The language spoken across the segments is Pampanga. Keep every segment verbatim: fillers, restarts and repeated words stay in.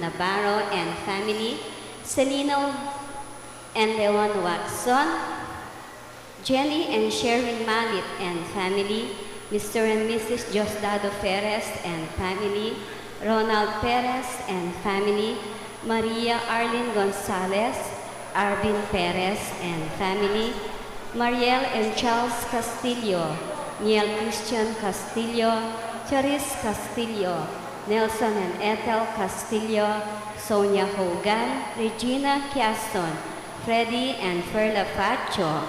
Navarro and family, Celino and Leon Watson, Jenny and Sherwin Malit and family, Mister and Missus Diosdado Perez and family, Ronald Perez and family, Maria Arlene Gonzalez, Arvin Perez and family, Mariel and Charles Castillo, Niel Christian Castillo, Charis Castillo, Nelson and Ethel Castillo, Sonia Hogan, Regina Quiaston, Freddy and Perla Facho,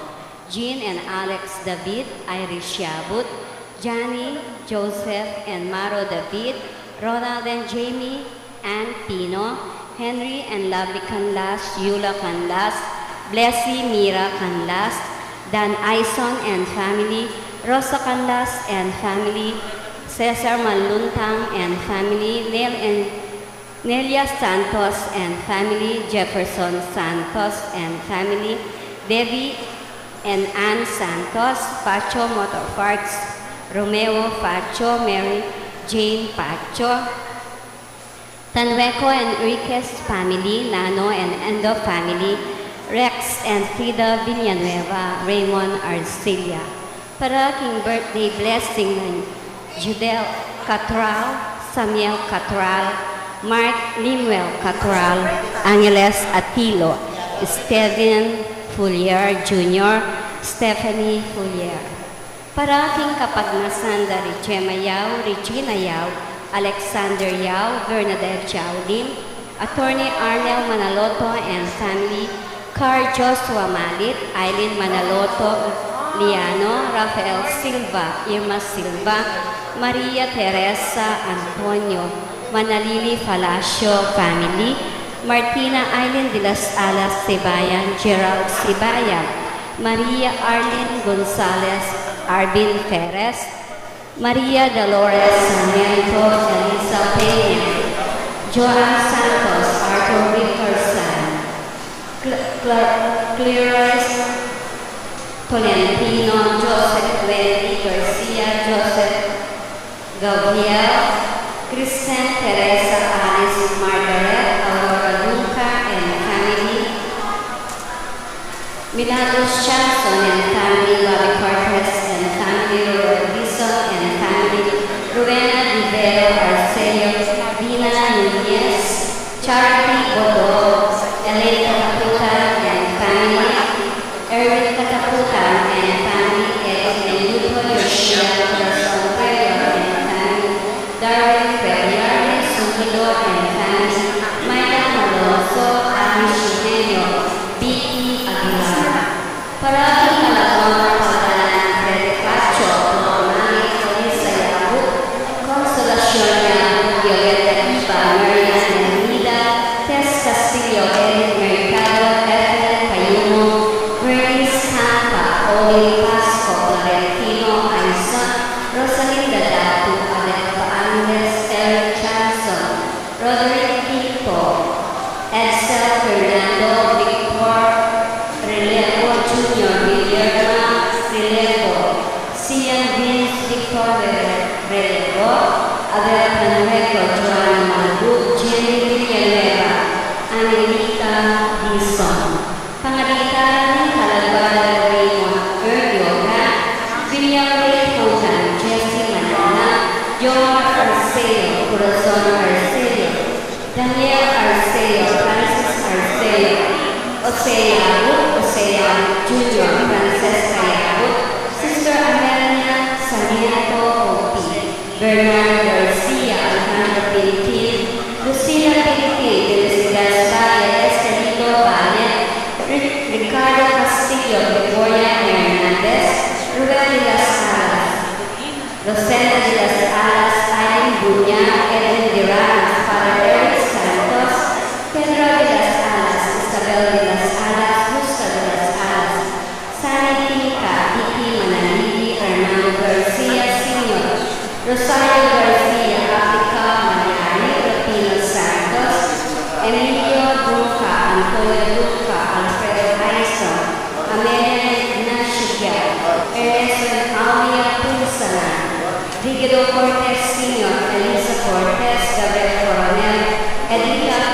Jean and Alex David, Iris Yabut, Johnny, Joseph and Maro David, Ronald and Jamie, Ann Pino, Henry and Lovely Canlas, Yula Canlas, Blessy Mira Canlas, Dan Aison and family, Rosa Canlas and family, Cesar Maluntang and family, Nel and Nelia Santos and family, Jefferson Santos and family, Debbie and Ann Santos, Pacho Motor Parts, Romeo Pacho, Mary Jane Pacho, Tanweco and Enriquez family, Nano and Endo family, Rex and Frida Villanueva, Raymond Arcilla. Para king birthday blessing nang Judel Catral, Samuel Catral, Mark Limuel Catral, Angeles Atilo, Steven Fuller Junior, Stephanie Fuller. Para king kapagnasan da Gemma Yao, Regina Yao, Alexander Yao, Bernadette Yao Lim, Attorney Arnel Manaloto and family, Carl Joshua Malit, Eileen Manaloto, Liano, Rafael Silva, Irma Silva, Maria Teresa Antonio, Manalili Palacio family, Martina Eileen de las Alas Sibayan, Gerald Sibayan, Maria Arlene Gonzalez, Arvin Perez, Maria Dolores Sarmiento, Elisa Peña, Joan Santos, Arthur Wilkerson, Cl- Cl- Clarice Tolentino, Joseph Wendy Garcia, Joseph Gabriel, Kristen Teresa, Alice Margaret, Aurora Luca and family, Milagros Johnson and family, Bobby Cortez and family, Robert Dizon and family, Rowena Vivero Arceo, Dina Nunez, Charity Bodo, Elaine Kataputan and family, Erwin Kataputan and family, Edwin and Yuto Yoshida, Nelson Cuello and family, Darwin Ferrier, Sumilo and family, Myla Maloso, Alice Eugenio, Vicky Aguilar. Para king malagwang pagdalan nang Freddy Pacho, Toma Mami, Felisa Yabut, Consolacion Yabut, Violeta Iba, Marian Leonida, Tess Castillo, Edith Mercado, Evelyn Cayumo, Bernice Campa, Olin Pasco, Florentino Aison, Rosalinda Datu, Adela Paandes, Eric Johnson, Roderick Tito, Edsel Fernando, Victor Relevo Junior, Guillerma Relevo, Sian Vince, Victor Re- Relevo, Abel Canreco, Joanna Malbu, Jenny Villanueva, Anelita Dizon. Pangalita ning kalagwa da Raymond Ergioga, William Ray Fontan, Jesse Manila, Jomar Arceo, Corazon Arceo, Daniel Arceo, Francis Arceo, Jose Yabut, Jose Yabut Junior, Francesca Yabut, Sister Amelia Sarmiento Popi, Bernardo Garcia, Alejandro Pintin, Lucila Pintin, Felicidad Valle, Estelito Valle, Ri- Ricardo Castillo, Gregoria Hernandez, Ruben de las Alas, Rosenda de las Alas, Aileen Bunya, Edwin Diranas, Father Eric Santos, Pedro de las Alas, Isabel de las Alas, Justa de las Alas, Sani Tika, Vicky Manalili, Armando Garcia Senior, Rosario Garcia, Africa Mariani, Rufino Santos, Emilio Duca, Antonio Duca, Alfredo Aison, Amelia Ignacio Guerra, Ernesto and Aulia Punsalan, Rigido Cortez Senior, Elisa Cortez, Gabriel Coronel, Edita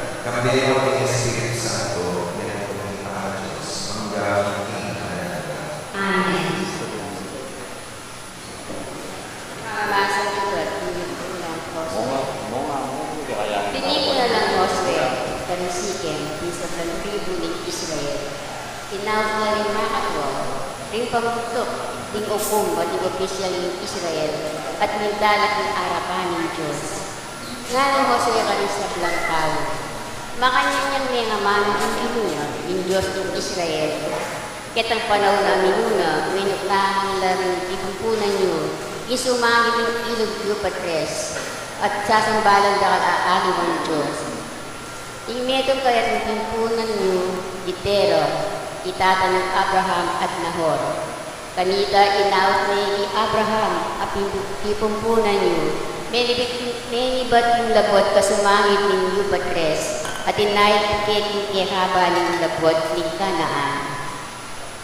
kambe na ning Espiritu Santo, ipakal Dios, mangga king alang angga. Amen. Pamamasa king sulat ning Santo Jose. Tinipunan nang Jose karing sikem ding sablang tribu ning Israel. Inaut na ring makatwa ring pamuktuk ding ukum at ding opisyal ning Israel at mindalit king arapan ning Dios. Ngana nang Jose karing sablang tau, makanyan yang mengamanung ing minuna ning Dios ning Israel. Ketang panaun a minuna, minuknangan la ring pipumpunan yu ing sumangit ning ilug Euphrates at sasambalan dakal a aliwang dios. Ing metung kaya't ning pimpunan yu i Tera, i tata nang Abraham at Nahor. Kanita inaut ne i Abraham a pimpu-, pipumpunan yu, menibat, menibat ing labwat kasumangit ning Euphrates, at inait ke king kehaba ning labwat ning Kanaan.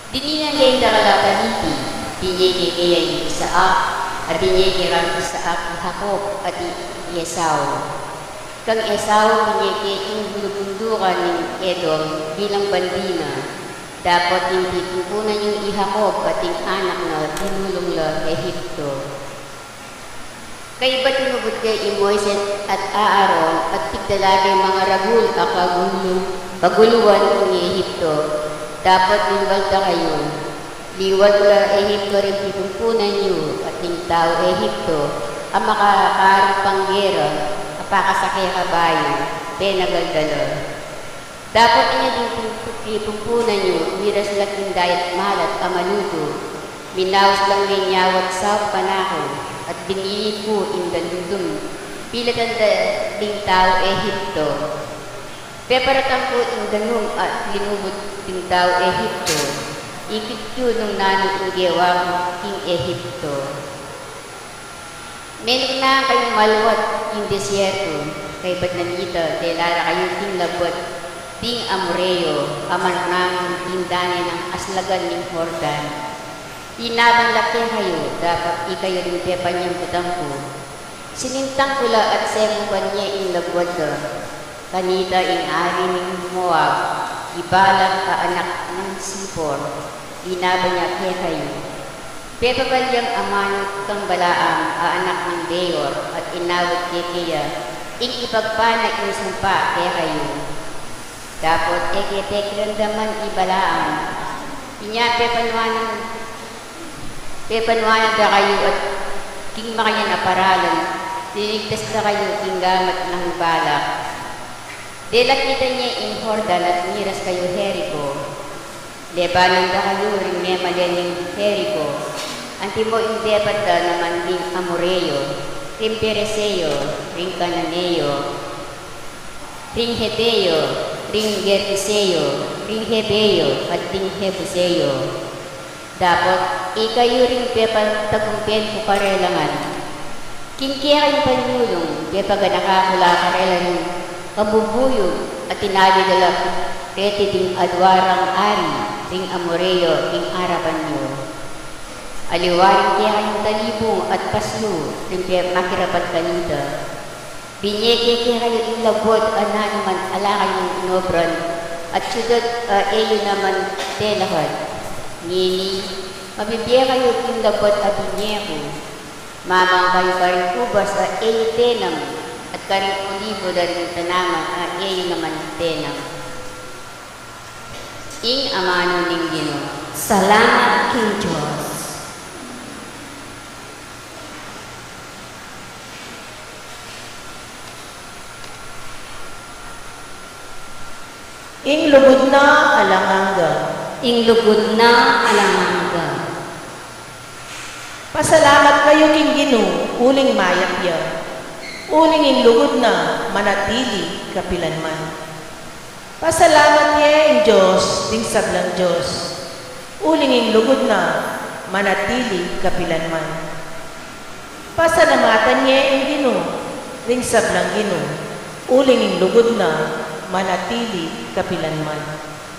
Dininan ya ing dakal a paniti, binye ke kaya i Isaac, at binye ke kang Isaac i Jacob at i Esau. Kang Esau, binye ke ing bulubundukan ning Edom bilang bandi na. Dapot ing pipumpunan yang i Jacob at ing anak na dinulung la Egipto. Kaybat inubud ke i Moises at Aaron, at tigdala ke mangaragul a kagulu-, kaguluan king Ehipto, dapot linwal da kayu. Linwal la Ehipto ring pipumpunan yu, at ding taung Ehipto a makakarung panggera, a pakasake kabayu, penagal da la. Dapot inya ding pin-, pipumpunan yu, miras la king dayat malat a malutu, minaus lang mengawat saup panakung, at binili ku ing dandum, pilatan da ding taung Ehipto. Peparatang ku ing danum a linubud ding taung Ehipto, ikit yu nung nanu ing gewa ku king Ehipto. Menuknang kayung maluat king desierto, kaybat na nita, dela ra kayu king labuad ding Amoreo, a manuknang king dane nang aslagan ning Jordan. Linaban la kekayu, dapot ikayu ring pepanyambutan ku. Sinintang ku la at sekupan ye ing labuad da. Kanita ing ari ning Moab, i Balac a anak nang Sipor, linaban ya kekayu. Pepabal yang amanu kang Balaam a anak nang Beor, at inawad ke keya ing ipagpana ing sumpa kekayu. Dapot e ke pekiramdaman i Balaam. Inya pepanuanan, pepanuanan da kayu at king makanyan a paralan, linigtas da kayu king gamat nang Balac. Dela kitan ye ing Jordan at miras kayu Jerico. Lebanan da kayu ring memalen ning Jerico. Antimo ing depat da naman ding Amoreo, ring Pereseo, ring Cananeo, ring Heteo, ring Gergeseo, ring Heveo, at ring Jebuseo. Dapot ikayu ring pepatagumpen ku karela ngan. King kekayung panyulung, pepaganaka ku la karela ring kabubuyug a tinali da la reti ding adua rang ari ring Amoreo king arapan yu. Aliwa ring kekayung talibung at paslu ring pe-, makirapat kanita. Binie ke kekayu ing labuad a nanuman ala kayung inobran, at siudad a e yu naman telahad. Ngeni, mabibie kayu king labuad a binie ku. Mamang kayu karing ubas a e yu tenam, at karing olibo da ring tanaman a e yu naman tenam. Ing amanu ning Ginu. Salamat king Dios. Ing lugud na alang angga. Ing lugud na alang angga. Pasalamat kayu king Ginu, uling mayap ya. Uling ing lugud na manatili kapilanman. Pasalamat ye ing Dios ding sablang dios, uling ing lugud na manatili kapilanman. Pasalamatan ye ing Ginu ring sablang ginu, uling ing lugud na manatili kapilanman.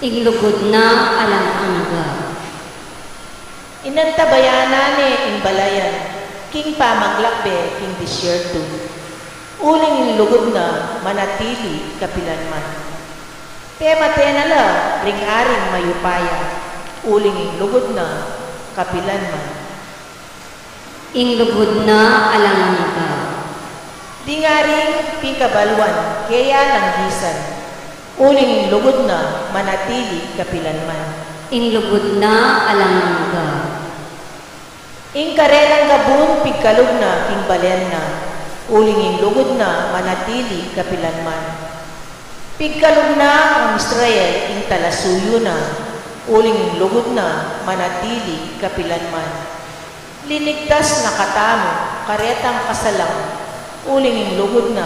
Ing lugud na alang angga. Inantabayanan ne ing balayan king pamaglakbe king disyerto, uling ing lugud na manatili kapilanman. Pemate na la ring aring mayupaya, uling ing lugud na kapilanman. Ing lugud na alang angga. Ding aring pikabaluan, keya nang gisan, uling ing lugud na manatili kapilanman. Ing lugud na alang angga. Ing karelang gabun pigkalub na king balen na, uling ing lugud na manatili kapilanman. Pigkalub na ning Israel ing talasuyu na, uling ing lugud na manatili kapilanman. Linigtas na katamu karetang kasalang, uling ing lugud na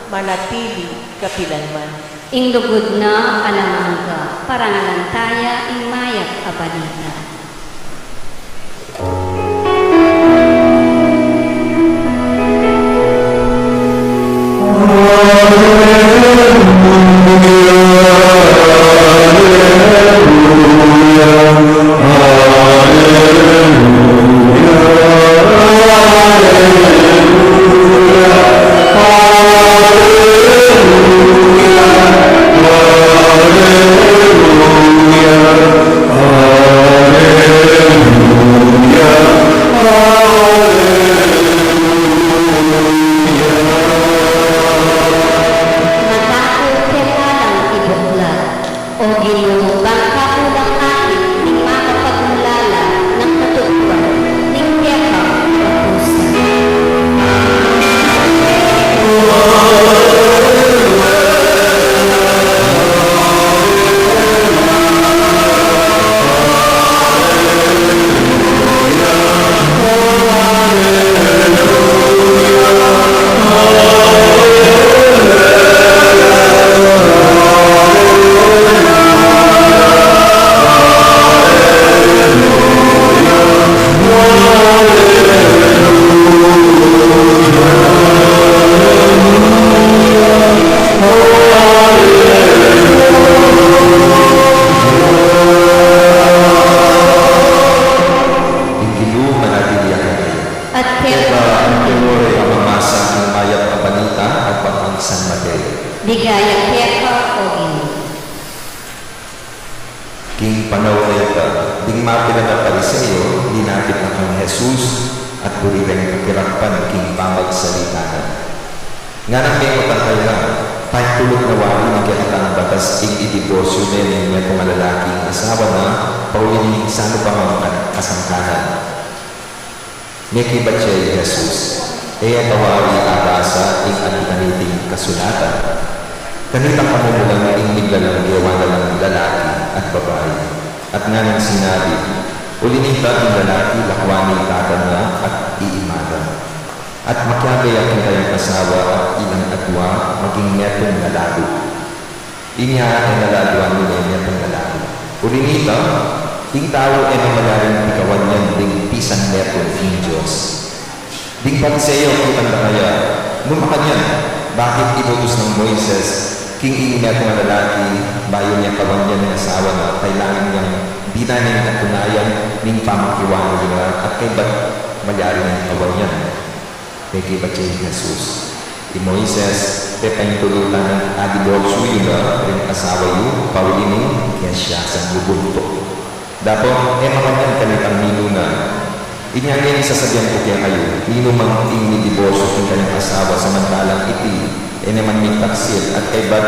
manatili kapilanman. Ing lugud na alang angga. Parangalan taya ing mayap a balita. Ginu, ban kakulang akit ning makapagmulala nang katutuan ning kekang katapusan. Ing Ginu manatili ya kekayu. At keka. Keka ing pamamasa ning mayap a balita agpang kang San Mateo. Ligaya keka, O Ginu. King panaun a ita, ding mapilan a Pariseo linapit na kang Jesus at buri reng pakirampan king pamagsalita na. Nganang mengutan kaya, paintulut na wari ning kekatang batas ing idiborsyu ne ning metung a lalaki ing asawa na, pauli ning sanupaman kasangkanan? Mekibat ya i Jesus, E ya pa wari abasa ing anti kaniting kasulatan? Kanitang kamumulan ing miglalang gewa na lang lalaki at babai. At nganang sinabi, Uli nita ing lalaki lakwan ne ing tata na at iimana, at makiabe ya king kayang asawa, at ilang adua maging metung na lalu. Inya e na laluan ne metung na lalu. Uli nita, ing tau e na malyaring pikawan yan ding pisan metung ning Dios. Ding Pariseo kitang da kaya, Nu makanyan, bakit inutus nang Moises king ing metung a lalaki bayu ne kawan yan ing asawa na, kailangan yang dinan ning katunayan ning pamakiwani na at kaybat malyari nang kawan yan? Mekibat ya i Jesus, I Moises, pepaintulutan na ing adiborsyu yu na ring asawa yu, pauli ning kesiasan yu buntuk. Dapot e makanyan kanitang minuna. Inya ngeni sasabian ku kekayu, ninumang ing midiborsyu king kayang asawa samantalang iti e ne man mipaksil at kaybat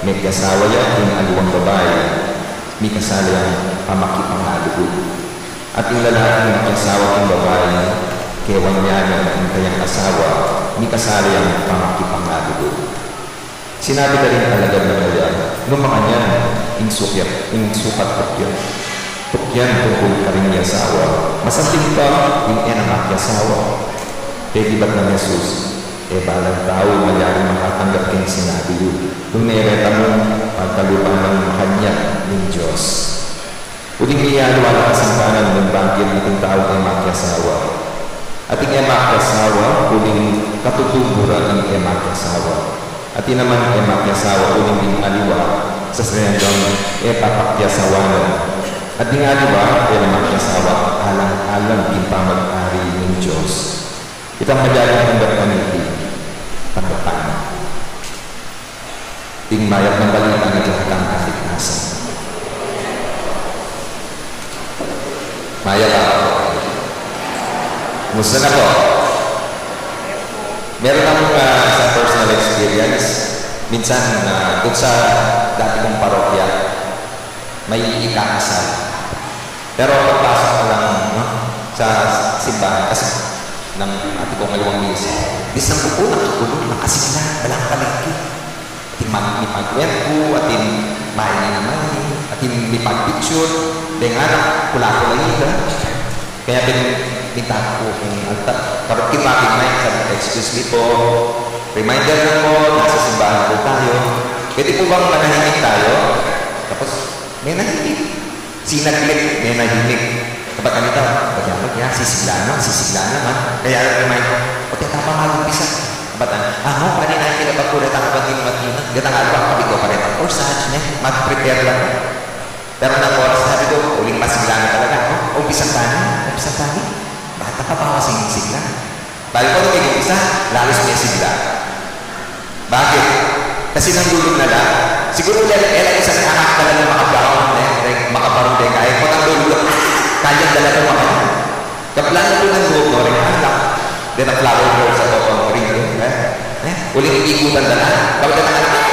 mekiasawa ya king aliwang babai, mikasala yang pamakipangalugud. At ing lalaking makiasawa king babai kewan ya na ing kayang asawa, mikasala yang pamakipangalugud. Sinabi da ring alagad na kaya, Nu makanyan, ing sukat, ing sukat tukyan, tukyan tungkul karing miasawa, masanting pa ing e na makiasawa. Pekibat nang Jesus, E balang tau malyaring makatanggap king sinabi yu, nung e reta mung pagkalupa nang makanyan ning Dios. Uling miyalu la kasangkanan nung bangkil iting taung e makiasawa. At ing e makiasawa, uling katutumbu ra ing e makiasawa. At ing naman e makiasawa, uling ding aliwa, sasabian dang e papakiasawa na. At ding aliwa, e na makiasawa, alang-alang king pamag-ari ning Dios. Itang malyaring tanggap kaniti, tanggap tamu. Ing mayap a balita ning kekatang kaligtasan. Mayap a. Kumusta na po? Meron akong, ah, isang personal experience. Minsan, ah, dun sa dati kong parokya, may ikakasal. Pero pagpasok ko lang, no, sa simbahan, kasi ng ate kong aliwang misis, bisan ko po nakakulong, nakasigla, walang palengke. Atin mag-, mipagkwentu, atin main na naman, atin mipagpicture, de nga na, pula-pula yun, ha? Kaya pin-, pinta ko kung alta, karot kin mapping mic, sabi, "Excuse me po, reminder lang po, nasa simbahan po tayo. Pwede po bang manahimik tayo?" Tapos, menahimik. Sinaglit, menahimik. Kapag kanita, "Ba't yan, sisigla naman, sisigla naman." Kaya remind ko, "O, teta pa, mag-umpisa." Kapag, "Ah, mo, kanina yung pinapagkulat ang kapag di mo matina." Gatang alwa, kapag ikaw pa rin, "Of course, Saj, ne? Mag-prepare lang." Pero nang oras, sabi ko, "Uling masigla na talaga, no? Umpisa tayo, umpisa tayo." Bata pa, bawas yung sigla. Bayu pa kami mag-umpisa, lalu sumisigla. Bakit? Kasi nang lulung na la. Siguro, e la, e la isang anak talaga makabarong, e, e, makabarong de, kaya ko nang lulung na, kaya talaga makabarong. Kaplan na po ng lulung, no, rin, anak. De na flower girl sa totong ring, e, e, uling ikutan na la. Kapag na anak,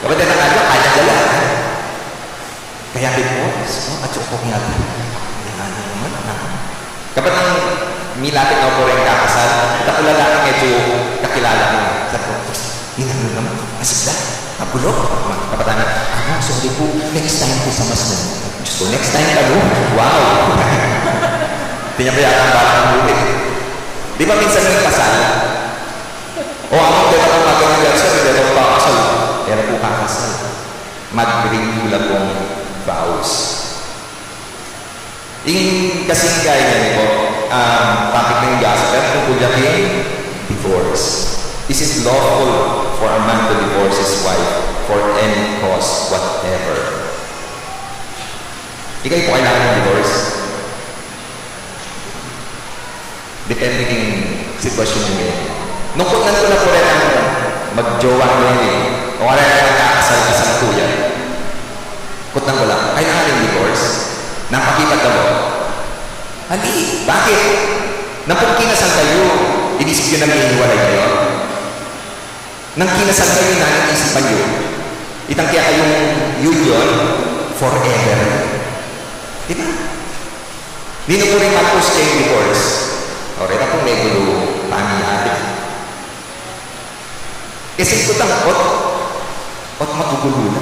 kapag na anak, kaya talaga. Kaya divorce, no? At yung kung yata, hindi nga niya naman, ano? Kapag ang milapit na ako rin kakasal, at ako lalaki medyo kakilala ko. Sabi ko, "Hindi na naman, masigla, magulo." Kapag ano, "Ah, sorry po, next time po sa mas na." Diyos ko, next time ka, no? Wow! Hindi niya ba yata ang balak ng buhay? Di ba minsan may kasal? O ako, hindi na po magandang reaksyon, hindi na po kakasal. Pero po kakasal. Mag-renew la pong vows. Ing kasing kaya niya po, um, topic ng gospel tungkol ya king divorce. Is it lawful for a man to divorce his wife for any cause whatever? Ikaw po kailangan ng divorce? Depende king sitwasyon mo ngayon. Nung kutnan ko na po rin ang magjowa mo yun eh. O kaya nagkakasal-kasal po yan. Kutnan ko lang, kailangan yung divorce? Napakipag na po. Ali, bakit? Nang pag kinasal kayo, inisip nyo na may hiwalay kayo? Nang kinasal kayo, nanisipan nyo, itang kaya kayong union forever. Di ba? Nino po rin matapos kayong divorce? O, reta po may gulo, pamilya. Kasi kutang ot, ot magugulo na.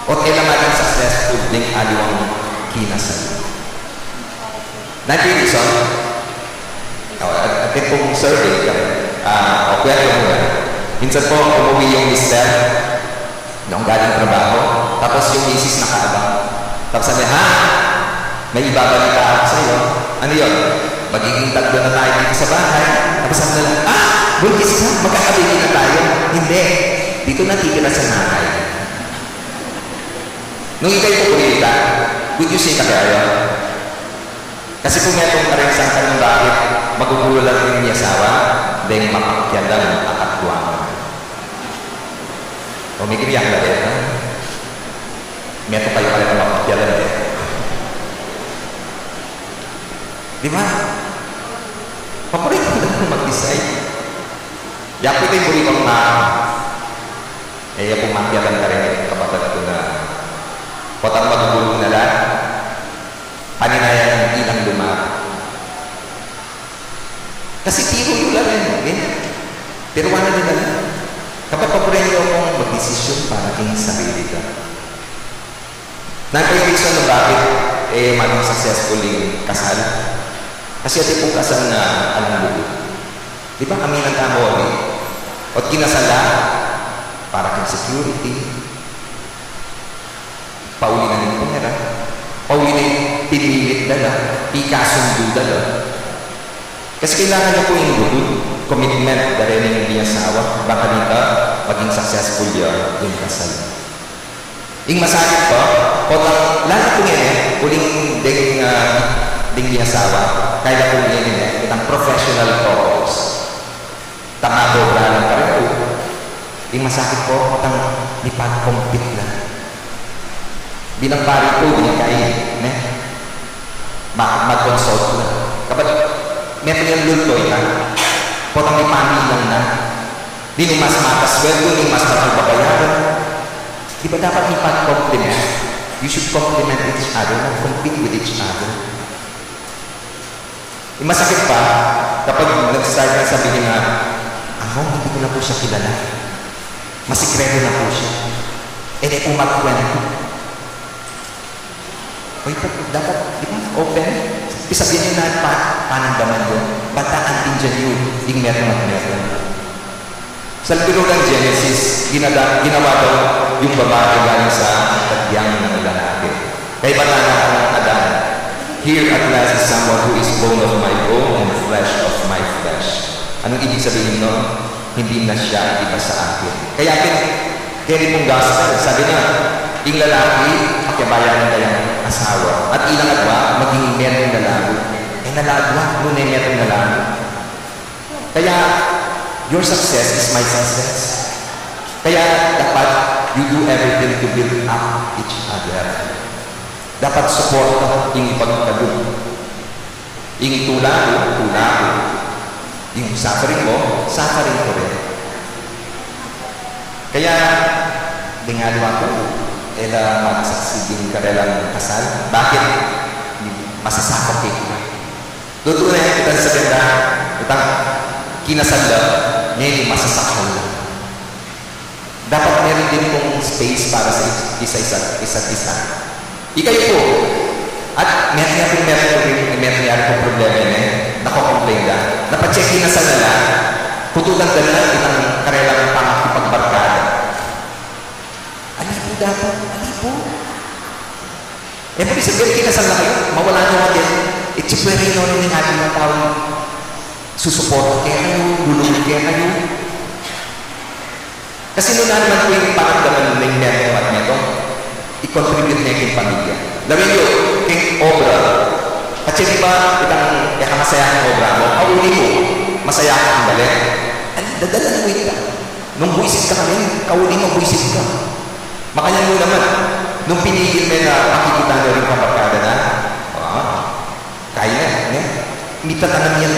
Ot e la maging successful ding aliwang kinasal. Nanti reason, o, at, at itong survey, ah, o kwento muna. Minsan po, umuwi yung mister, nung galing trabaho, tapos yung misis nakaabang. Tapos sabi, "Ha? May ibabalita ako sa'yo." "Ano yun?" "Magiging tatlo na tayo dito sa bahay." Tapos sabi nila, "Ah! Buntis ka? Magkakabili na tayo." "Hindi. Dito natitira sa nanay." Nung ikay pupunta, would you say ka kaya yun? Kasi kung meron ka rin sa tanong bakit magugulo lang yung asawa, then mapakialam ang aktuangan. O may kiriyak na rin, ha? Meron kayo pala na mapakialam eh. Di ba? Paborito ko lang mag-decide. Yapu ito yung buri kong ma-, eh, yapu makialam ka rin, kapatid ko na. Potang magugulo na lang. Paninayan ng ilang luma. Kasi tiru yu la rin, eh. Pero wala din alam. Kapag paborito akong magdesisyon para king sarili ka. Nanti reason na bakit, eh, maging successful yung kasal. Kasi atin pong kasal na alang lugud. Di ba, aminan tamu, eh? Ot kinasal la, para king security. Pauli na ning pera. Pauli na ning pinilit da la, pikasundu da la. Kasi kailangan na po yung lugud, commitment, da rin yung asawa, bang kanita maging successful ya yung kasal. Ing masakit po, potang, lalo po yan eh, uling ding, ah, ding asawa, kaya po yan eh, itang professional couples. Tama po, wala lang pa rin po. Ing masakit po, potang mipag-compete na. Bilang pari po, binigay, ne? Ma-, mag-consult na. Kapag may pinanlulto, ha? Potang mipamilang na. Nino mas matas sweldo, nino mas matas babayaran. Di ba dapat mipag-complement? You should complement each other, not compete with each other. Yung masakit pa, kapag nag-start na sabihin na, "Ako, hindi ko na po siya kilala. Masikreto na po siya. E ne po magkwento." O, ito, dapat, di ba, open? Sabihin nyo na pa, panamdaman nyo. Bata, antindian nyo, ing meron at meron. Sa libro ng Genesis, ginada-, ginawa daw yung babae galing sa tadyang ng lalaki. Kaya bata na ang Adan, "Here at last is someone who is bone of my bone and flesh of my flesh." Anong ibig sabihin nun? Hindi na siya iba sa akin. Kaya kin-, kaya pong gospel, sabi na, ing lalaki, pakiabayan ng kayang asawa. At ilang adwa, maging merong lalago. E na la adwa, nune merong lalago. Kaya, your success is my success. Kaya, dapat you do everything to build up each other. Dapat suporta ing ipagkalub. Ing tula mu, tula ku. Ing suffering mu, suffering ku rin. Kaya, ding aliwa ku, E la mag-succeed ing karelang kasal. Bakit? Masasakop ya. Tutu na, itang saganda, itang kinasal la, ngeni masasakop la. Dapat meron din pong space para sa is-, isa-isa, isa't isa. Ikayu pu, at meron, meron, meron, meron, meron pong problema yan e. Nako-complain da. Dapat check kinasal na la, pututan da na itang karelang pangkipagbarkada. Ali pu dapat, ali pu. E, pag isabing kinasal na kayu, mawala na natin, itsipwera yun ning atin na tau. Susuporta kekayu, lulugud kekayu. Kasi nanu naman pu ing pakiramdam ning metung at metung, i-contribute ne king pamilya. Lawen yu, king obra. Kasi di ba, itang, e ka masaya king obra mu, kauli mu, masaya ka king bale. Ay, dadalan mu ita. Nung buisit ka kami, kauli mu, buisit ka. Makanyan mu naman, nung pinigil me na makikita na rin kabarkada na, ah, kaya na, ne? Mita ka na niyan.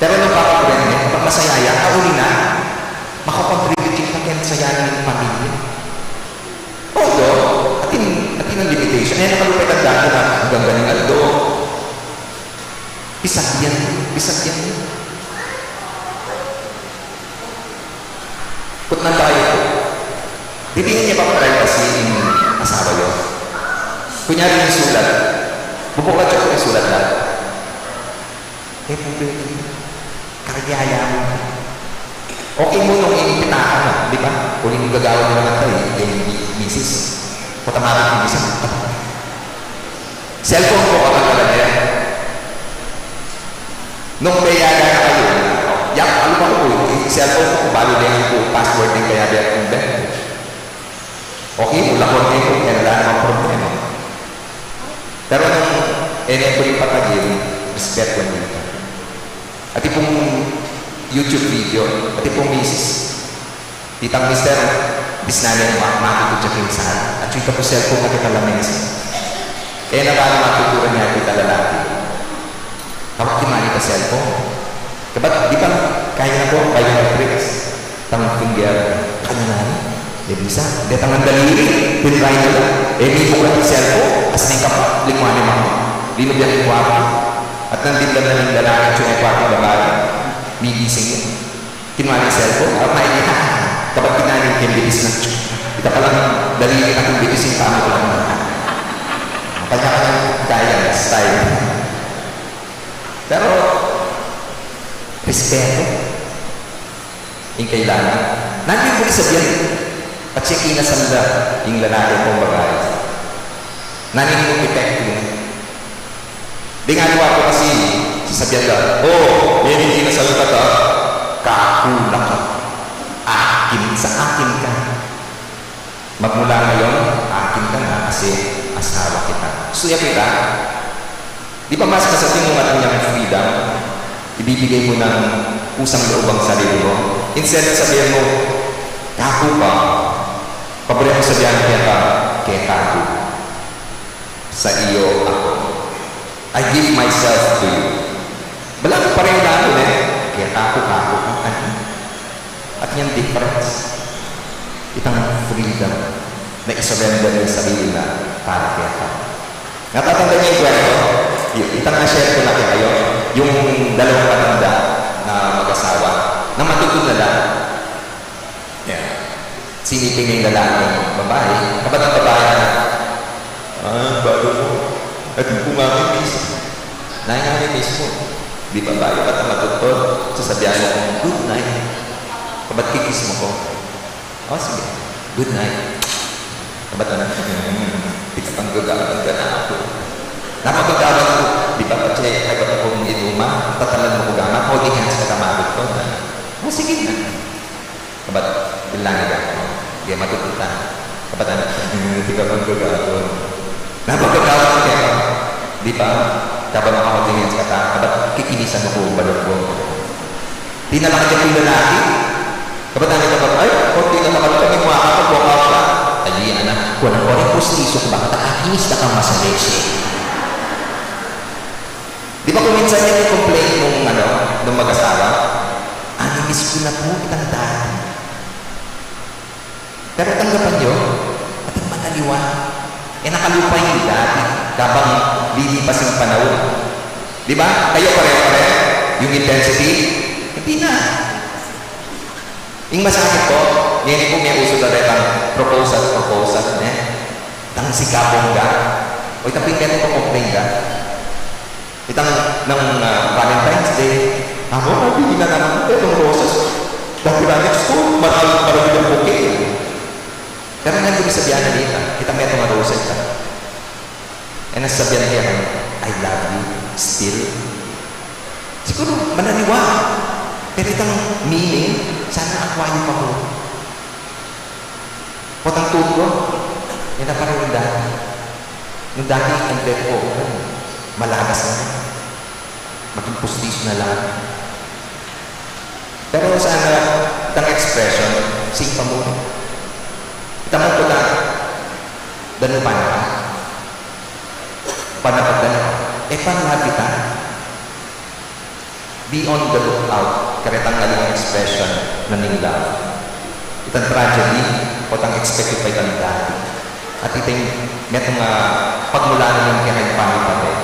Pero nung papakuren me, kapag masaya ya, kauli na, makakontribute yung pakinsaya ng pamilya. Although, atin, atin ang limitation. E, nakalupay ang dati na hanggang ganing aldo. Pisagyan, pisagyan. Putnan tayu. Bibigyan niya pa privacy ing asawa yu. Kunyari ing sulat. Bubuklat yu pu ing sulat na. E, pwede. Karga ya mu. Okay mu nung ing pitaka na, di ba? Uling gagawan na naman tayo, ing misis. Kutamaran ing misis. Cellphone pu, katanggalan ne. Nung peyagan na kayu, yak, alu ba ku pu, ing cellphone ku, balu ne pu password ning peyagan kung ben. Okay, ulakon ne pu, e na la namang problema. Pero nung, e ne pu rin patagil, respetuan ne pu. Atin pung YouTube video, atin pung misis. Itang mister, bis na ne ma-, matutu ya king sala. At ita pu cellphone na kita lamesa. E na ba matuturan ya ita lalaki? Tawag ti mani ka cellphone. Kabat, di ba, kaya na pu, biometrics. Itang finger, kanya na ni. E bisa, detang daliri, pinray na la. E, mibuklat ing cellphone, as ning kapat, lingwa ne mama. Linubyan ing kwartu. At nandin la ning lalaki, at yung kwartu babae. Migising ya. Kinuha ne ing cellphone, ah, may, kabat kinuha ne ing bitis na. Ita palang daliri na kung bitis ing tama ko lang. Kanya-kanyang gaya, style. Pero, respeto. Ing kailangan. Nanu ing buri sabian? At siya kinasal na ing lalaki kung babae. Nanu ing epekto? Ding aliwa pu kasi, sasabian da, "O, ngeni kinasal ka ta, kaku na ka. Akin, sa akin ka. Magmula ngayon, akin ka na kasi asawa kita." Suya kita. Di ba mas masabi mu nga yung freedom, ibibigay mu ng kusang loob ang sarili mu? Instead na sabihin mu, "Kaku ka," pabor mu sabihan keta, "Kekaku." Sa iyo ako. I give myself to you. Balamu pa rin lalo, e. Kaya kaku, kaku, kaku. At yung difference, itang freedom na isurrender yung sarili na para kaya ka. Natatanda niyo yung kwento? Y-, itang na-share ko na kayo, yung dalawang matanda na mag-asawa, na matuto na lang. Yan. Siniping na yung lalaki, babae, kabat ang babae na, "Ah, bago mo. At yung kumami, miss. Nai, nai, miss mo." Di ba, bago ka na matutod, sasabihan mo kung, "Good night." Kabat kikis mo ko. "O, sige. Good night." Kabat na, "Hmm, di ka pang gagawan ka na ako." Napagagawan ko, di ba, pati ay ba't akong inuma, tatalan mo ko gama, holding hands ka, tamagot ko na. "O, sige na." Kabat, ilang ida, no? Di matututan. Kabat, ano? Di ka pang gagawan. Napagagawan ko kaya, di ba? Kabat, makaholding hands ka ta. Kabat, kikinisan mo ko, balon ko. Tinalakad yung lalaki. Kabat, ano ka ba? Ay, kung tinalakad ka, may mga kapag-walk out ka. Ay, anak, kulang ko rin pustiso ko, baka takinis na kang masalese. Di ba kung minsan yan yung complaint nung, ano, nung mag-asawa? "Ani, miss ko na po itang dati." Pero tanggapan nyo, ating madali Iwan. E, nakalupa ing dati kabang lilipas ing panaun. Di ba? Kayu pare-pare? Yung intensity? Hindi na. Ing masakit ku, ngeni ku meuso da retang proposal, proposal, ne? Itang sika bongga. O itang pin metung ka complain da. Itang nang, ah, Valentine's Day. Amo, nabili na naman itang roses. Dati ba, next ko, maral-, marami ng bouquet. Pero nanu ing sabian na nita, itang metung a roses, ita. E na sasabian na keka, "I love you still." Siguru, manaliwa. Pero itang meaning, sana akwa yu pa mu. Potang tutu, e na pa rin nung dati. Nung dati, ang dati ko, malagas na. Maging pustiso na lang. Pero sana, itang expression, sing pa mu. Itang mu pota, danu pa na. Panapag danu. E, panapag kita. Be on the lookout, karetang aliwang expression na ning love. Itang tragedy, potang expect yu pa itang dati. At iting metung a pagmulan na ning kekayung pamipatay.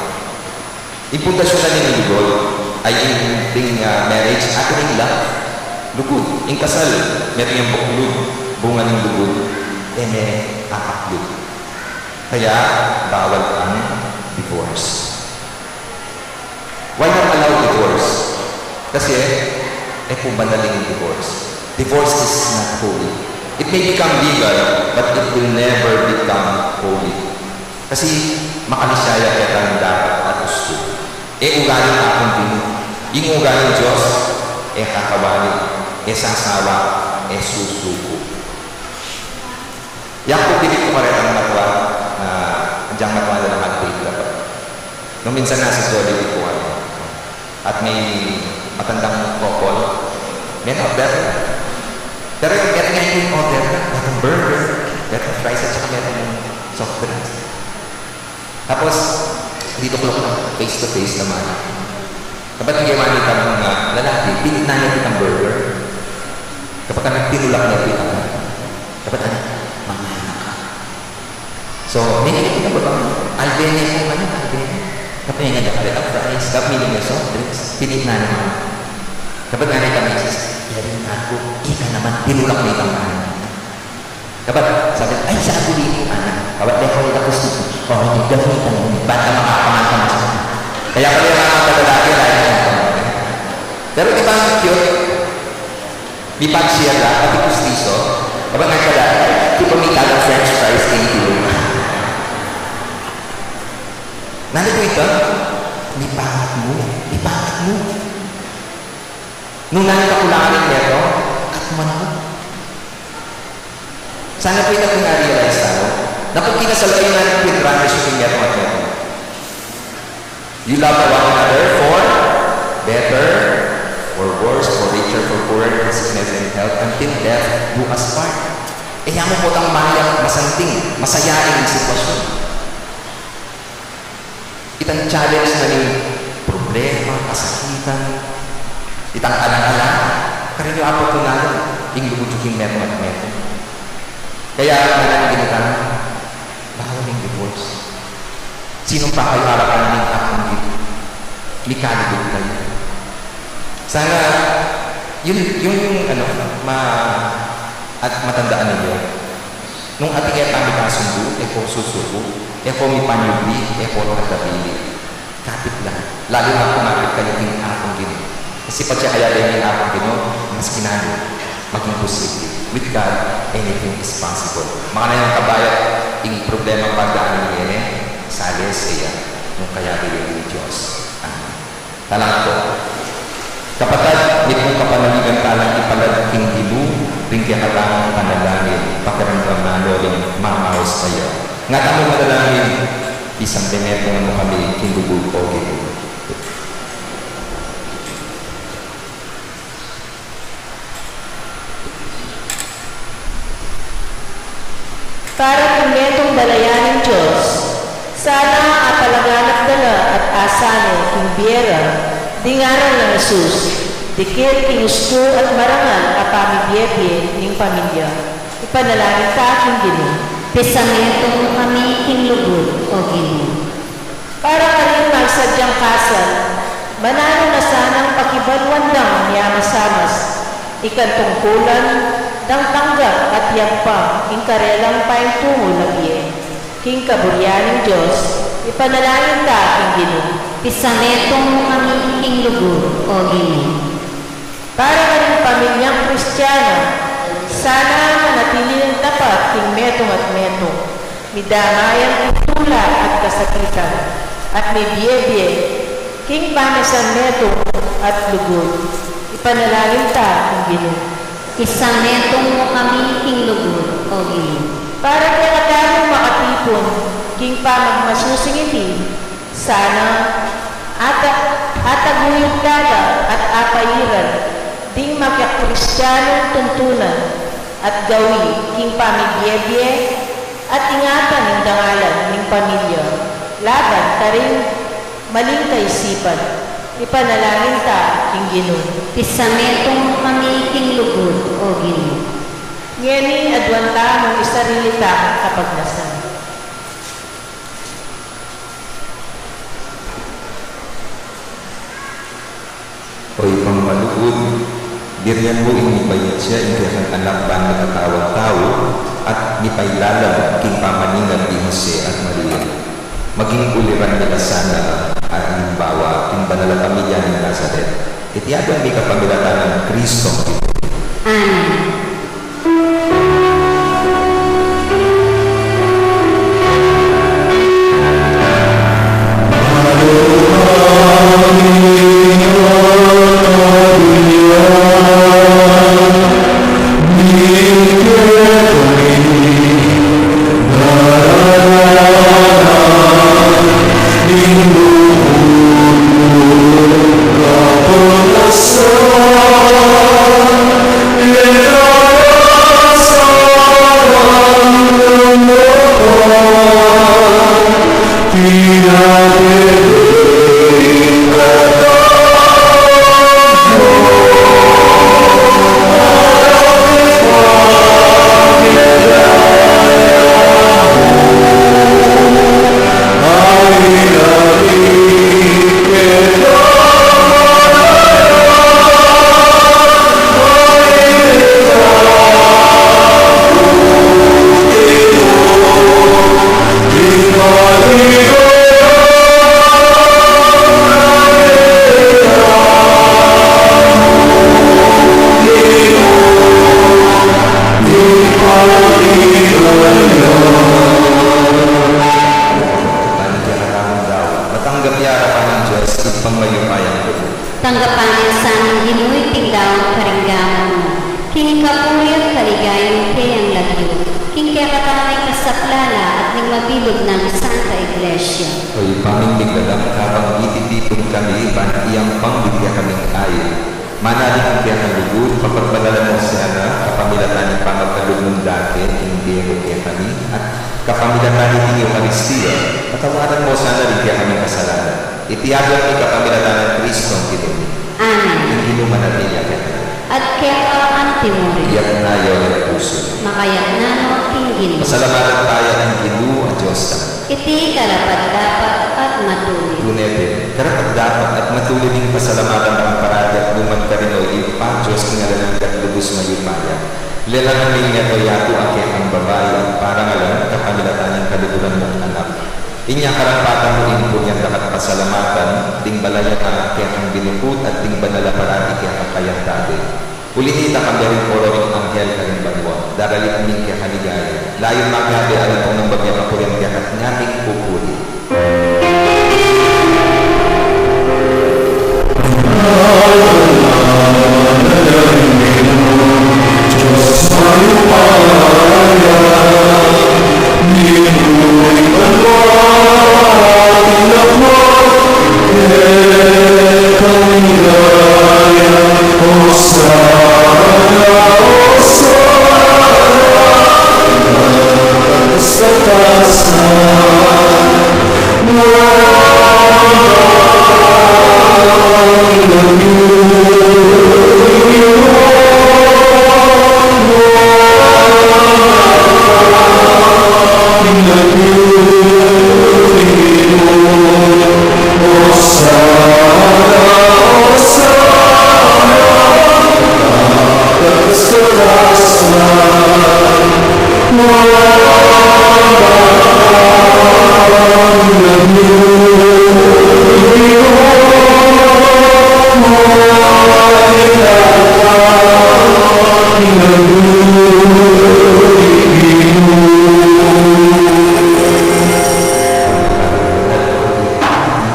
Ing pundasyun na ning lugud, ay ing, ing, ah, marriage, atin ing love. Lugud, ing kasal, metung yang buklud, bunga ning lugud, e me apaklud. Kaya, bawal ang divorce. Why not allow divorce? Kasi, e ku banal ing divorce. Divorce is not holy. It may become legal, but it will never become holy. Kasi, makalisaya ketang dapat at ustu. E ugaling Apung Ginu. Ing ugaling Dios, e kakawali, e sasawa, e susuku. Yaku, pilit ku karetang matua, na, agyang matua na lang update dapat. Nung minsan nasa Jollibee ku, ano, at may matandang couple, may order. Pero yung metung a order na, metung burger, metung fries, at saka metung soft drinks. Tapos, dinukluk na, face to face naman. Kapag yung ginawa nitang, ah, lalaki, pinit na niya itang burger. Kapag ka nagtinulak na ito, kapag ano, mangana ka. So, may nakikita ba bang Albene yung ano, Albene? Kapag yung nagkakalit ang fries, kapag may soft drinks, pinit na naman. Kapag nga na itang misis, yari na ako, ika naman, tinulak na itang ano. Kabat, sabi, "Ay, sabi dito, anak." Kabat, "Deko, ito po si, oh, hindi, gamitan mo. Ba't ka makakamanta mo sa akin?" Kaya pala yung mga malalaki, lahat yung mga. Pero di ba ang cute? Di pag siya na, pati pustiso. Kabat, nagkada, di pa may tagang French fries, thank you. Nani po ito? Di pangat mo. Di pangat mo. Nung nani kakulangan yung neto, at mo na. Sana po yung natin na-realize tayo na kung kinasal kayo na ng pinrang na siya yung meron at meron. You love one another for better, for worse, for richer, for poorer, for sickness and health, until death do us part. E, yamu po tang mayak, masanting, masayaing sitwasyon. Itang challenge na ning problema, kasakitan, itang alang-alang, karaniwan apat na lang ing lugud yu king metung at metung. Kaya, manang ginitan, bawal ing divorce. Sinumpa kayu arapan ning Apung Ginu, mikalugud kayu. Sana, yun, yung, ano, ma-, at matandaan ninyo, nung atin e pa mikasundu, e ko susuku, e ko mipanyubli, e ko tatabilin. Kapit lang. Lalu na kumapit kayu king Apung Ginu. Kasi pag siya kaya din yung Apung Ginu, mas kinanu, maging posible. With God, anything is possible. Makana yung kabayat, ing problema pagdaan ni Nene, sales iya, nung kaya din yung Diyos. Amen. Talang po. Kapatad, mitmung kapanaligan talang ipalad king Ginu, ring kekatang panalangin, pakiramdam na no ring mamaus kaya. Nga tamu manalangin, isang benetungan mo kami, king lugud, O Ginu. Para king metung dalayan ning Dios, sana apalanganap da la at asanang king bie ra, ding ngaran nang Jesus, dikit king ustu at marangal a pamibiebie ning pamilya. Ipanalangin ta king Ginu. Pisametung mu kami king lugud, O Ginu. Para karing magsadyang kasal, mananu na sanang pakibaluan dang miamasamas, ikantungkulan dang tanggap at yagpang ing karelang paintungul a bie. King kaburian ning Dios, ipanalangin ta king Ginu. Pisametung mu kami king lugud, O Ginu. Para karing pamilyang Kristiana, sana manatili lang tapat king metung at metung, midamayan king tula at kasakitan, at mibie-bie king pamisametung at lugud. Ipanalangin ta king Ginu. Pisametung mu kami king lugud, O Ginu. Para kekatamung makatipun king pamagmasusing iti, sana ata-, ataguyud la la at apairan ding makakristianung tuntunan at gawi king pamibie-bie at ingatan ning dangalan ning pamilya laban karing maling kaisipan. Ipanalangin ta king Ginu. Pisametung mu kami king lugud, O Ginu. Ngeni aduan tamung isarili tamung kapagnasan. O Ibpang malugud, burian mu ing mipaitya ing kekang Anak ban mikatawan tau, at mipailalam king pamaningan di Jose at Maria. Maging uliran mi la sana a alimbawa king banal a pamilya ning Nazaret. Iti aduan mi kapamilatan nang Kristong Ginu mi. Amen. Matanggap ya arapan ning Dios, Ibpang mayupayang lugud. Tanggapan na sa ning Ginu iting daun karing gamat mu, king kapurian at kaligayan ning keyang lagyu, king kekatamung kasaplalan at ning mabilug nang Santa Iglesia. O Ibpa ming miglalang, kabang mititipun kami ban iyampang ing kekaming ain, manalig ing kekang lugud, papagbanalan mu sana kapamilatan ning pamagkalub mung dake king bie mu kekami, at kapamilatan niting Eukaristia, patawaran mu sana ring kekaming kasalanan. Iti aduan mi kapamilatan nang Kristong Ginu mi. Amen. Ing Ginu manatili ya kekayu. At keka mu rin. Iyatas yu ring pusu yu. Makayatas no king Ginu. Pasalamatan taya ing Ginu a Dios tamu. Iti karapat-dapat at matulid. Tune pin, karapat-dapat at matulid ing pasalamatan da ka parati at nu man karin, o Ibpa, Dios king alang angga at lubus mayupaya. Lelangan ming metung yatu a kekang babai at parangalan kapamilatan ning kaluguran mung Anak. Inya karapat-dapat mu ing purian da ka't pasalamatan, ding balayan a kekang binukut at ding banal a parati keka kayang tabi. Uli nita, kambe ring koro ring anghel karing banua, daralit ming keka ligaya. Layun makiabe a ritang nang babie kapurian keka't ngaming pupuri.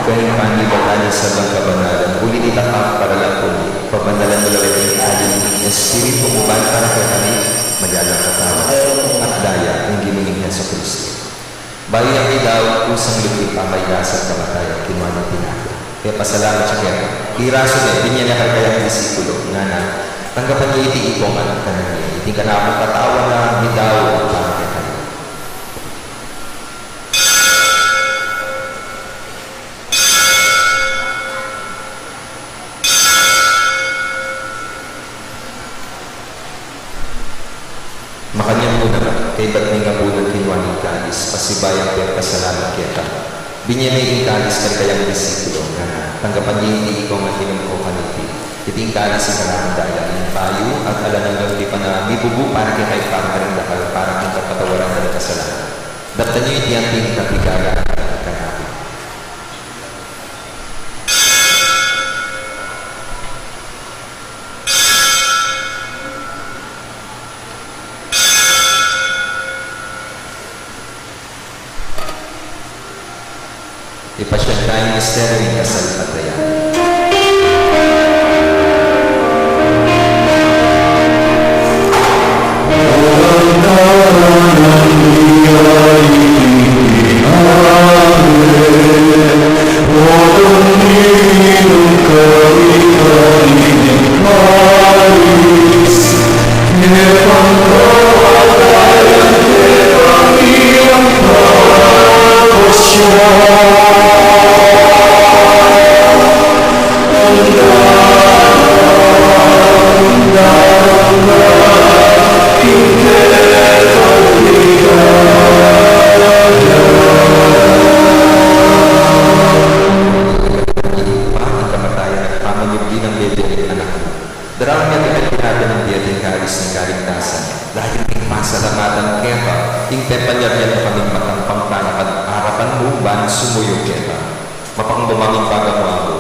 Kayang panibatan ning sablang kabanalan, uli nita ka para lang kung pabanalan mo lang ing alin ning Espiritu mu ban para kekami maging katawan at daya ning Ginu ming Jesucristo. Bayu yang midaun kusang lub king pamagkasakit at kamatayan, kinua ne ing tinape, mipasalamat ya keka, pirasu ne, binie ne karing kayang disipulo, ngana, tanggapan ye iti ikongan kanan ye, iti ing kanakung katawan a midaun para kekayu. Makanyan mu naman, kaybat ning abunan, kinua ne ing kalis, pasibayu yang pepasalamat keka, binie ne ing kalis karing kayang disipulo, ngana, tanggapan ye iti ikongan, inum ko kaniti, iti ing kalis ning kanakung daya ning bayu at alang anggang tipan a mibubu para kekayu at para karing dakal para king kapatawaran da ring kasalanan. Daptan yu iti anting kapigalan kanaku. Ipasiag taya ing misteryu ning kasalpantaya. Kamatayan at pamanyubli nang bie ning Anak mu. Daraun mi at ipinatinape mu ing kalis ning kaligtasan. Dayang pasalamatan keka, ing pepanyarian mu kaming matampang panakad arapan mu ban sumuyu keka. Mapakung mu ing pagamu-amu.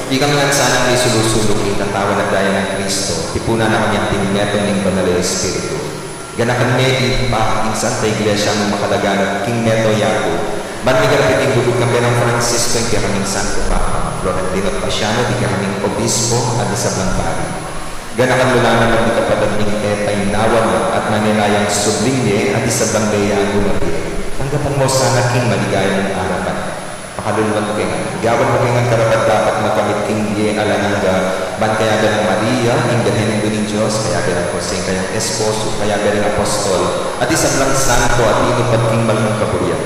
Ikami ngan sanang misulu-sulu king katawan at daya nang Kristo, tipunan na kami anting metung ning Banal a Espiritu. Ganakan me, Ibpa, ing Santa Iglesia mung makalaganap king metung a yatu, ban miganap iting lugud kayabe nang Francisco, ing kekaming Santo Papa, Florentino at Paciano, ding kekaming obispo, at ding sablang pari. Ganakan mu la naman ding kapatad ming e pa inawa na at manenayang subling mie, at ding sablang meyagu na mie. Tanggapan mu la sana king maligaya mung arapan. Pakaluluan mu kami ngan. Gawan mu kami ngan karapat-dapat magkamit king bie alang angga, ban kayabe nang Maria, ing Birhen Indu ning Dios, kayabe nang Jose, ing kayang esposo, kayabe ring apostol, at ding sablang santo a tinupad king mal mung kaburian.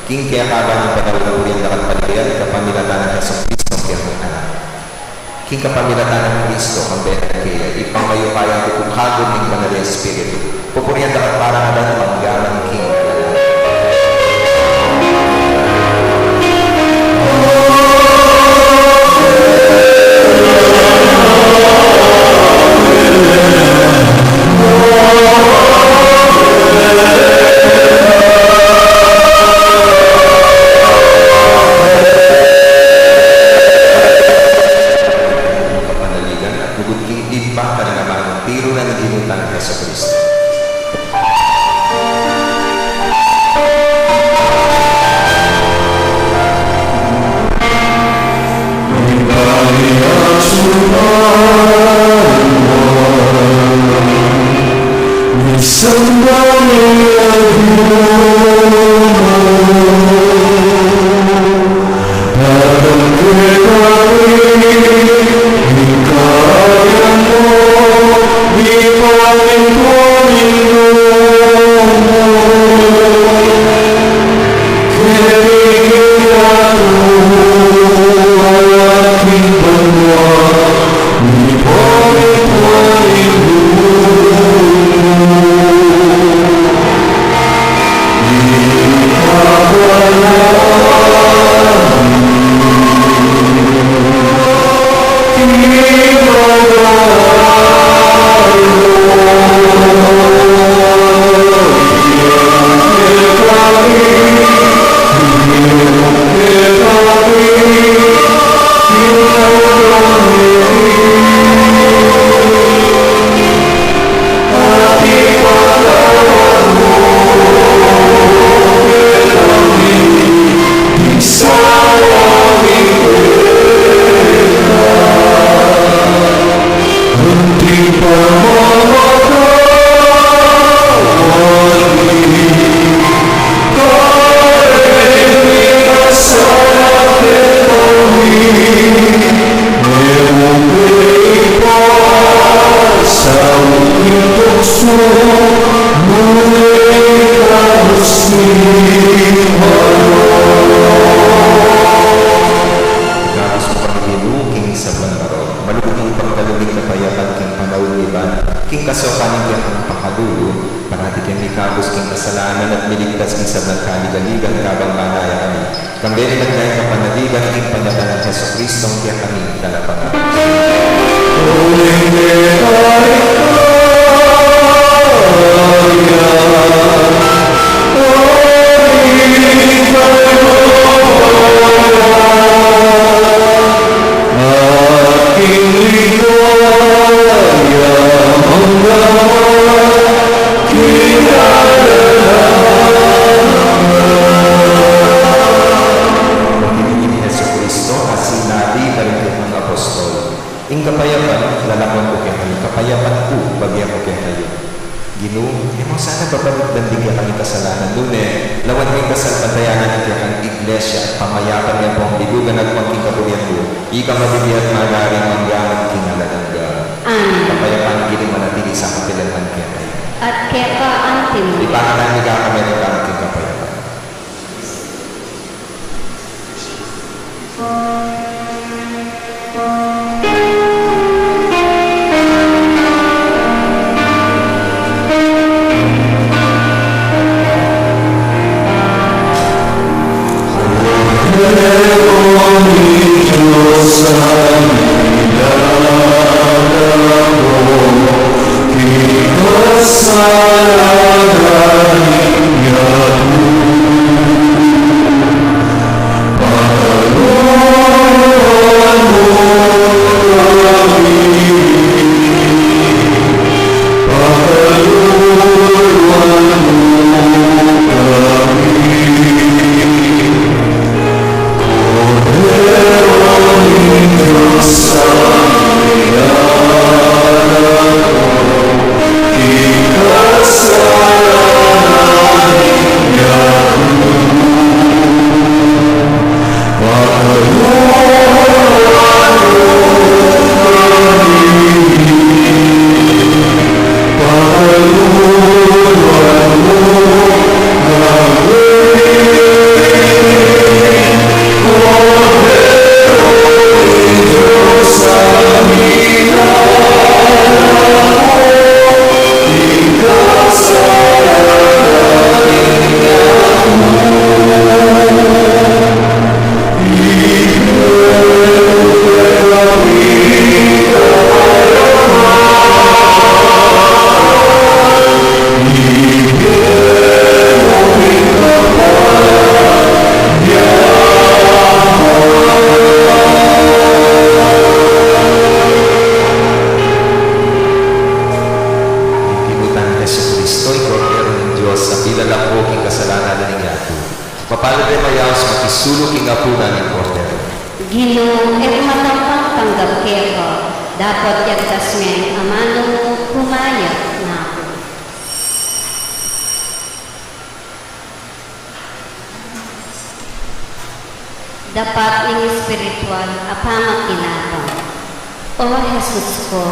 King kekaban ning banal a kaburian, dakal paligayan, kapamilatan nang Jesucristo, ing kekang Anak. King kapamilatan nang Kristo, kambe na kaya, Ibpa, mayupayang tutu, kagun ning Banal a Espiritu, pupurian da ka at pararangalan manggaman king alang angga. Kapanaligan at lugud king Ibpa, karing amanung tiru na ning Ginu tang Jesucristo. Ligtas king sablang kaligaligan, kabang manaya kami. Kambe ning manyayang kapanaligan, king panyatang nang Jesucristo, kaya kami talapangabis. Ing Jesucristo a sinabi karing kayang apostol, "Ing kapayapan lalakwan ku kekayu, kapayapan ku ibie ku kekayu." Ginu, e mu sana babalikdan ding kekang kasalanan, nune lawan mu ing kasalpantayanan ning kekang Iglesia at pamayapan ning pambilugan at maging kaburian mu, ika mabibie at magari mangga man king alang angga. Amen. Ing kapayapan ning Ginu manatili sa kapilan man kekayu. At keka antimu. Ipakatan mi kekayu ing kapayapan. Ing Ginu tang Jesucristo, ing Kordero ning Dios, a milalako king kasalanan ning yatu. Mapalad a mayaus makisalu king apunan ning Kordero. Ginu, e ku matampang tanggap keka, dapot yagtas me ing amanu mu, kumayap na ku. Dapat ning espiritual a pamakinabang. O Jesus ku,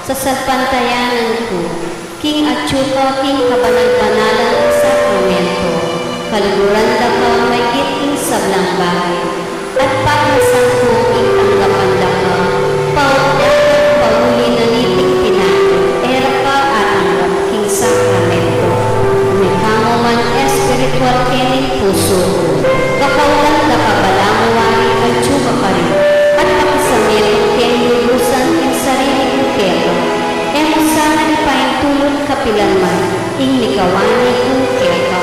sasalpantayanan ku king atyu ka king kabanal-banalan a sakramento, kaluguran da ka maygit king sablang bage, at pagnasan ku ing tanggapan da ka, paulit at pauli na niting tinatu, e ra ka atanggap king sakramento. Mika mu man espiritual kening pusu ku, kakaulan da ka balamu wari atyu ka karin, at pakisambi ku keng lubusan ing sarili ku keka, e mu sana ipaintulut kapilan man ing mikawani ku keka.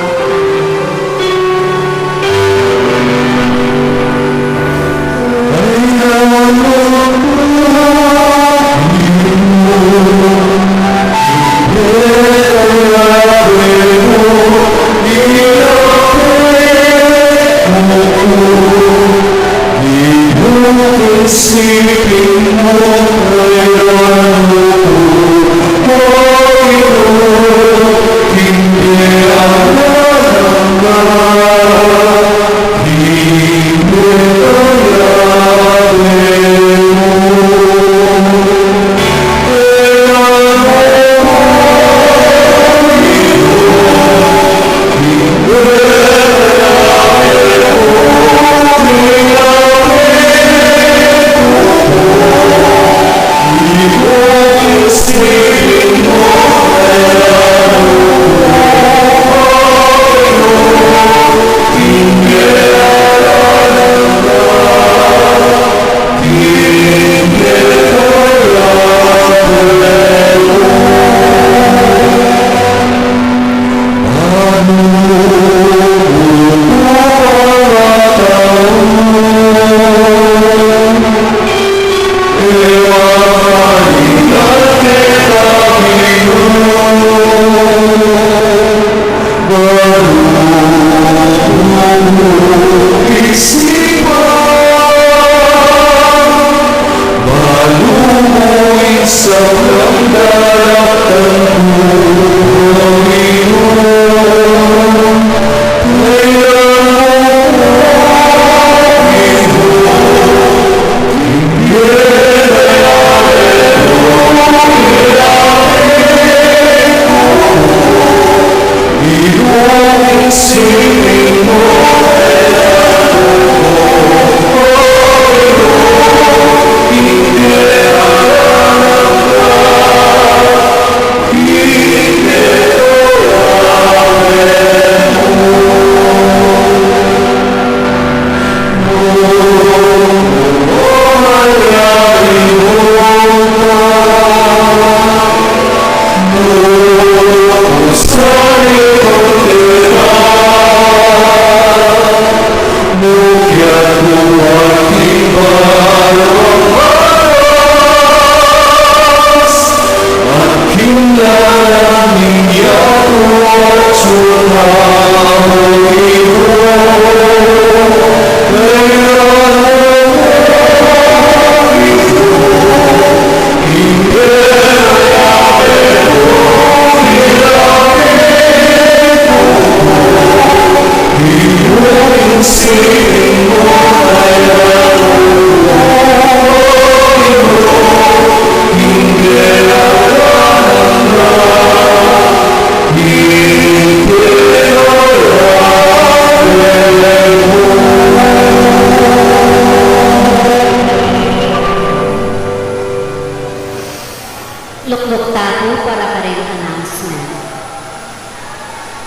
Lukluk tamu para karing announcement.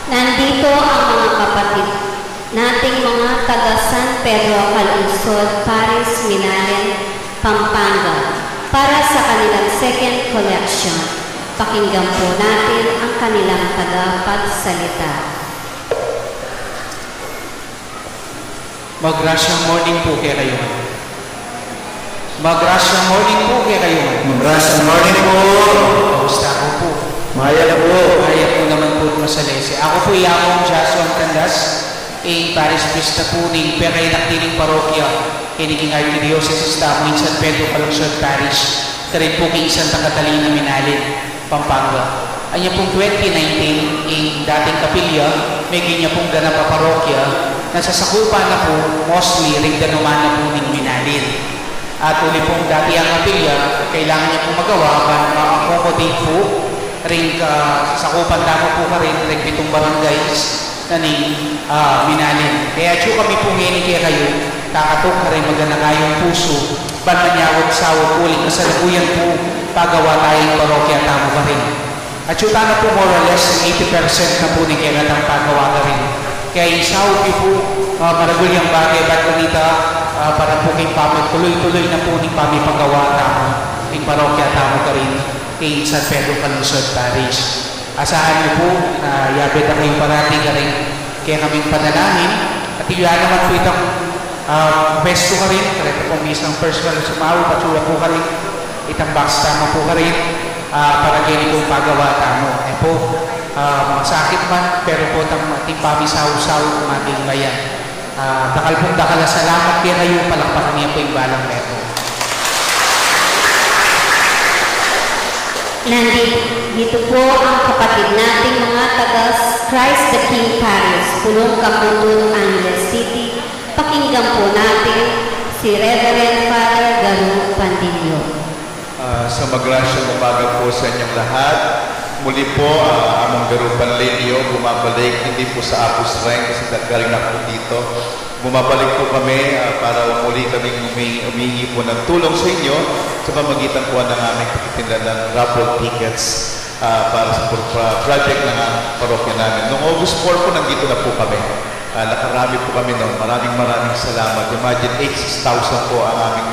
Nandito ang mga kapatid nating mga taga San Pedro Calungsod, Paris, Minalin, Pampanga para sa kanilang second collection. Pakinggan po natin ang kanilang tagapagsalita. Magrasyang morning po kekayu. Magrasyang morning po kekayu. Magrasyang morning po. Kamusta ko po? Mayap na po. Mayap po naman po at masalese. Ako po i Among Jason Candas, ing Parish Priest na po ning pekainaktiling parokya keni king Archdiocese tamu ing San Pedro Calungsod Parish, karin po king Santa Catalina, Minalin, Pampanga. Anya pong twenty nineteen, ing dating kapilya, meging nya pong ganap a parokya, nasasakupan na po mostly ring danuman na po ning Minalin. At uli pong dati ang kapilya, kailangan nya pong magawa ban ma-accommodate po ring kasasakupan tamu po karin ring pitung barangays na ning, ah, Minalin. Kaya atyu kami po ngeni kekayu, takatuk karing maganaka yung pusu, ban manyawad saup uling kasalukuyan po pagawa tayang parokya tamu karin. Atyu tana po more or less eighty percent na po ning kekatang pagawa karin. Kaya isaup yu po, ah, maragul yang bage, ban kanita, ah, para po king pamagtuloy-tuloy na po ning pamipagawa tamu king parokya tamu karin king San Pedro Calungsod Parish. Asahan yu po na yabe da kayu parati karing kekaming panalangin. At iya naman po itang, ah, pwestu karin, kareta pong misang personal sumaup, atyu la po karin itang box tamu po karin, ah, para keni pong pagawa tamu. E po, ah, masakit man, pero po itang ating pamisaup-saup maging mayan. Ah, dakal pong dakal a salamat kekayu, palakpakan yu po ing balang metung. Nandito po ang kapatid nating mga taga Christ the King Parish, Pulong Kakutul, Angeles City. Pakinggan po natin si Reverend Father Garu Pandillo. Ah, sa magrasyang umaga po sa inyong lahat. Muli po, ah, Among Garu Panlilio, bumabalik, hindi po sa Apo Shrine, kasi galing na po dito. Bumabalik po kami, ah, para muli kaming umi-, humingi po ng tulong sa inyo sa pamagitan po ng aming pagtitinda ng raffle tickets, ah, para sa pro-, pro-, project ng, ah, parokya namin. Noong August four po, nandito na po kami. Ah, nakarami po kami noon. Maraming, maraming salamat. Imagine, eighty-six thousand po ang aming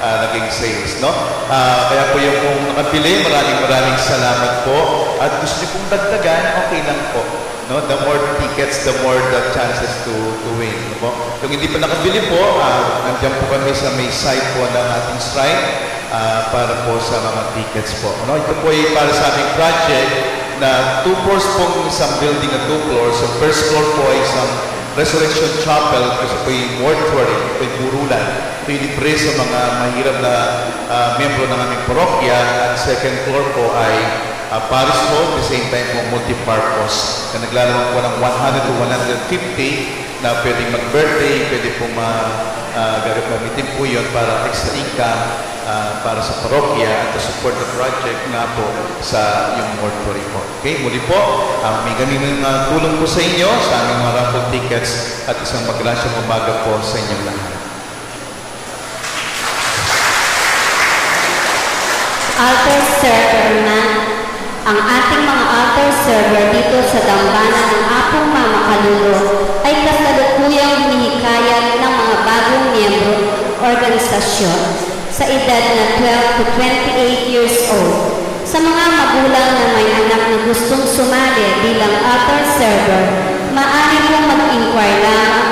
ah, naging sales, no? Ah, kaya po yung kung nakabili, maraming, maraming salamat po. At gusto niyo pong dagdagan, okay lang po. No? The more tickets, the more the chances to, to win. No po? Yung hindi pa nakabili po, ah, nandiyan po kami sa may side po ng ating shrine, ah, para po sa mga tickets po. No? Ito po ay para sa aming project na two floors pong isang building na two floors. Sa first floor po ay isang Resurrection Chapel, kasi po yung mortuary, po yung burulan. Ito yung libre sa mga mahirap na, ah, miyembro ng aming parokya. At second floor po ay, ah, parish hall, the same time po multipurpose. Na naglalaman po ng one hundred to one hundred fifty na pwedeng mag-birthday, pwede po ma-, ah, gamitin po yun para extra income. Ah, para sa parokya at sa support na project nga po sa yung mortuary po. Okay, muli po, ah, may ganun yung, ah, tulong po sa inyo, sa aming mga raffle tickets at isang magrasya umaga po sa inyong lahat. Altar server na. Ang ating mga altar server dito sa Dambana ng Apung Mama Kalulu ay kasalukuyang hinihikayat ng mga bagong miyembro organisasyon sa edad na twelve to twenty-eight years old. Sa mga magulang na may anak na gustong sumali bilang altar server, maaari pong mag-inquire lamang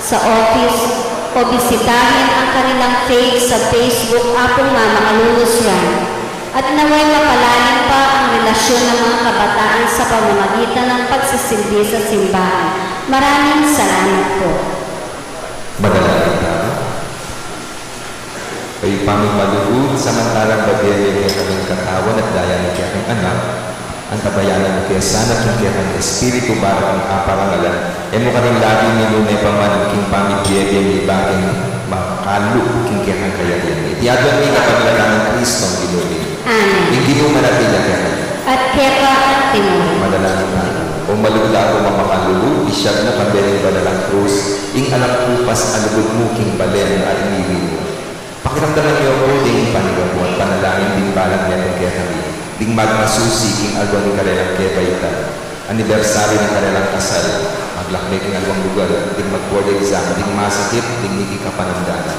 sa office o bisitahin ang kanilang page sa Facebook, Apung Mama Kalulu Shrine. At naway mapalalim pa ang relasyon ng mga kabataan sa pamamagitan ng pagsisilbi sa simbahan. Maraming salamat po. Manalangin tayo. Kayu paming malugud, samantalang babie ye ing kekaming katawan at daya ning kekang Anak, antabayanan mu ke sana king kekang Espiritu para king kaparangalan, e mu karin lagi minune pa man king pamibie-bie mi iba king makalu king kekang kayarian. Iti aduan mi kapamilatan nang Kristong Ginu mi. Amen. Ing Ginu manatili ya kekayu. At keka mu rin. Manalangin tayo. O malugud a Apung Mama Kalulu, isyag mu kambe ning banal a krus ing alang kupas a lugud mu king balen a iniwi mu. Pakiramdaman yu pu ding panigapu at panalangin ding balang metung kekami, ding magmasusi king aldo ning karelang kebaitan, anibersaryu ning karelang kasal, maglakbe king alwang lugal, ding mag-board exam, ding masakit, ding miki kapanamdaman.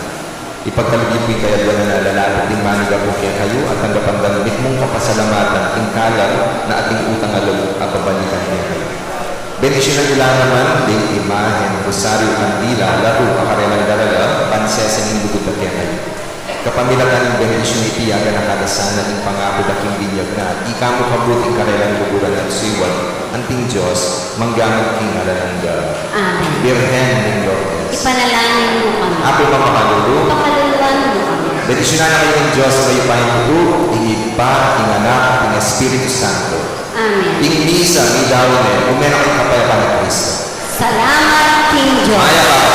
Ipagkalub yu pu ing kayadwanan a lalapit ding manigapu kekayu at tanggapan dang mitmung kapasalamatan king kalam na ating utang a lub a babalikan kekayu. Bendisyunan yu la naman ding imahen, rosaryu, kandila, laru a karelang darala, ban sesen ing lugud da kekayu. Kapamilatan ning bendisyun iti, aganaka da sana ing pangaku da king binyag na, ika mu kabud ing karelang luguran at suywan, anting Dios, mangga man king alang angga. Amen. Birhen ning Lourdes. Ipanalangin mu kami. Apung Mama Kalulu. Pakaluluan mu kami. Bendisyunan na kayu ning Dios, mayupayang tutu, ing Ibpa, ing Anak, at ing Espiritu Santo. Amen. Ing misa, ing daun ne, ume na king kapayapan nang Kristo. Salamat king Dios. Mayap a